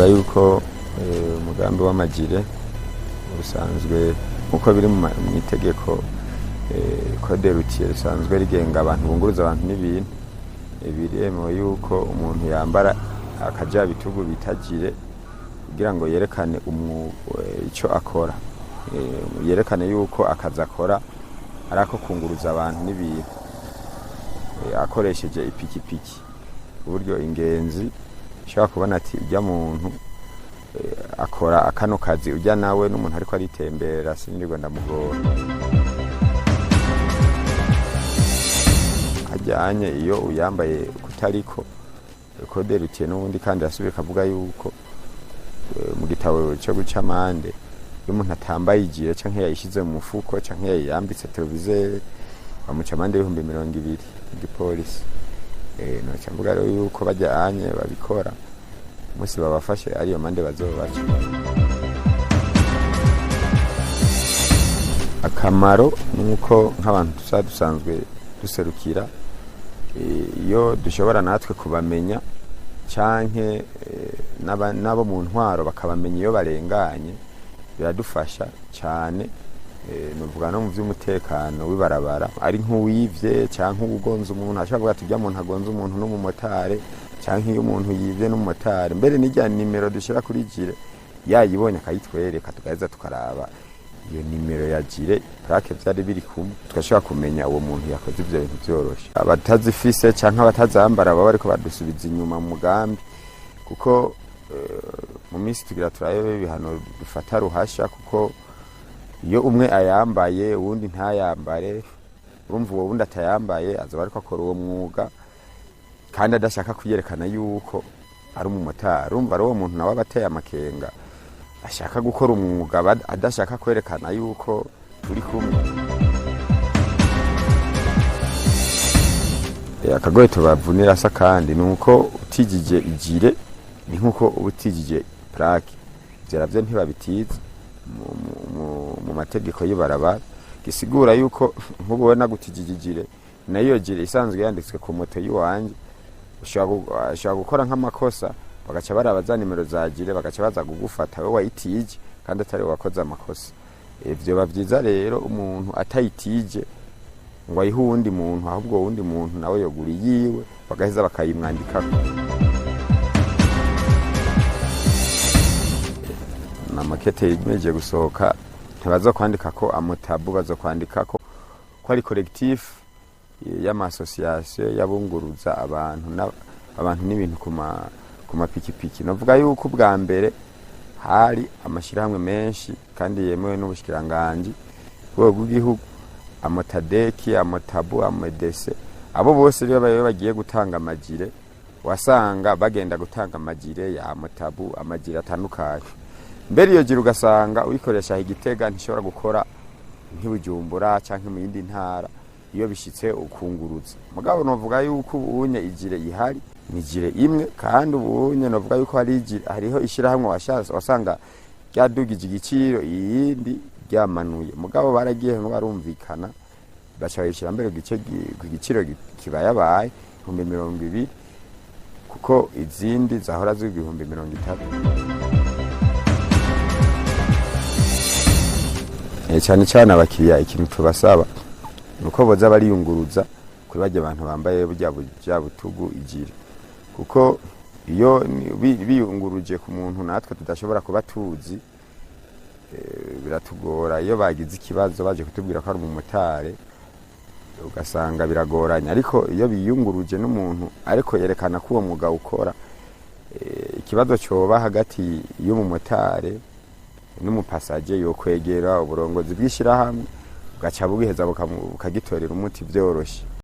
Novuga yuko umugambi w'amajire usanzwe nkuko biri mu itegeko code routier risanzwe rigenga abantu bunguruza abantu n'ibintu, biremewe yuko umuntu yambara akajabitugu bita jire kugira ngo yerekane ico akora, yerekane yuko akazi akora ari ako kunguruza abantu n'ibintu akoresheje ipikipiki, kuburyo ingenzi ishobora kubona ati urya muntu akora akano kazi, urya nawe n'umuntu ariko aritembera sinirirwa ndamugora. Ajyanye iyo uyambaye kutariko code routier n'ubundi, kandi arasubira akavuga yuko mu gitabo cyo guca amande iyo umuntu atambaye ijire canke yayishize mu mufuko canke yayambitse televiseur bamuca amande 20,000 igipolisi. Noca mvuga rero yuko bajyanye babikora umunsi babafashe ariyo mande bazobaca. Akamaro nuko nk'abantu tusa dusanzwe duserukira, iyo dushobora natwe kubamenya canke n'abo mu ntwaro bakabamenya iyo barenganye, biradufasha cane. Novuga no mu vy'umutekano w'ibarabara, ari nk'uwivye canke uwugonze umuntu ashobora kuvuga ati urya muntu agonze umuntu n'umumotari, canke iyo umuntu yivye n'umumotari, mbere n'irya nimero dushira kuri jire yayibonye akayitwereka, tugaheza tukaraba iyo nimero ya jire plaque vyari biri kumwe, tugashobora kumenya uwo muntu yakoze ivyo bintu vyoroshe. Abatazifise canke abatazambara baba bariko badusubiza inyuma mu mugambi, kuko mu minsi tugira turabe ibihano dufata ruhasha, kuko iyo umwe ayambaye uwundi ntayambare, urumva uwo wundi atayambaye azoba ariko akora uwo mwuga kandi adashaka kuyerekana yuko ari umumotari. Urumva ari uwo muntu nawe aba ateye amakenga, ashaka gukora umwuga adashaka kwerekana yuko turi kumwe. Akagohe tubavunira asa kandi ni uko utijije ijire ni nkuko uba utijije plaque, ivyo navyo ntibabitiza mu mategeko y'ibarabara, gisigura yuko nk'ubu ubona gutijije ijire nayo jire isanzwe yanditswe ku moto y'iwanje, ushobora gukora nk'amakosa bagaca baraba za nimero za jire bagaca baza kugufata wowe wayitije kandi atari wowe wakoze amakosa. Vyoba vyiza rero umuntu atayitije ngo ayihe uwundi muntu, ahubwo uwundi muntu nawe yogura iyiwe bagaheza bakayimwandikako. Amakete yimeje gusohoka ntibazokwandika ko amotabu, bazokwandika ko ari collectif y'amasosiyasiyo y'abunguruza abantu abantu n'ibintu ku mapikipiki. Novuga yuko ubwa mbere hari amashirahamwe menshi kandi yemewe n'ubushikiranganji rwego rw'igihugu, amotadeki, amotabu, amodese, abo bose rero bayo bagiye gutanga amajire wasanga bagenda gutanga amajire ya amotabu, amajire atandukanye. Mbere iyo jire ugasanga uyikoresha Igitega ntishobora gukora nk'ibujumbura canke mu yindi ntara iyo bishitse ukunguruza. Mugabo novuga yuko ubunye ijire ihari ni jire imwe, kandi ubunye novuga yuko hariho ishirahamwe wasanga ryadugije igiciro iyindi ryamanuye, mugabo baragiye ngo barumvikana baca bayishira mbere ku giciro kibayabaye 20,000, kuko izindi zahora zigwa 30,000. Cyane cyane abakiriya ikintu tubasaba nuko boza bariyunguruza kuri barya abantu bambaye burya butugu ijire, kuko iyo biyunguruje ku muntu natwe tudashobora kuba tuzi, biratugora. Iyo bagize ikibazo baje kutubwira ko ari umumotari ugasanga biragoranye, ariko iyo biyunguruje n'umuntu ariko yerekana ko uwo mwuga ukora, ikibazo coba hagati y'umumotari n'umupasaje yokwegera uburongozi bw'ishirahamwe bugaca bugiheza bukagitorera umuti vyoroshe.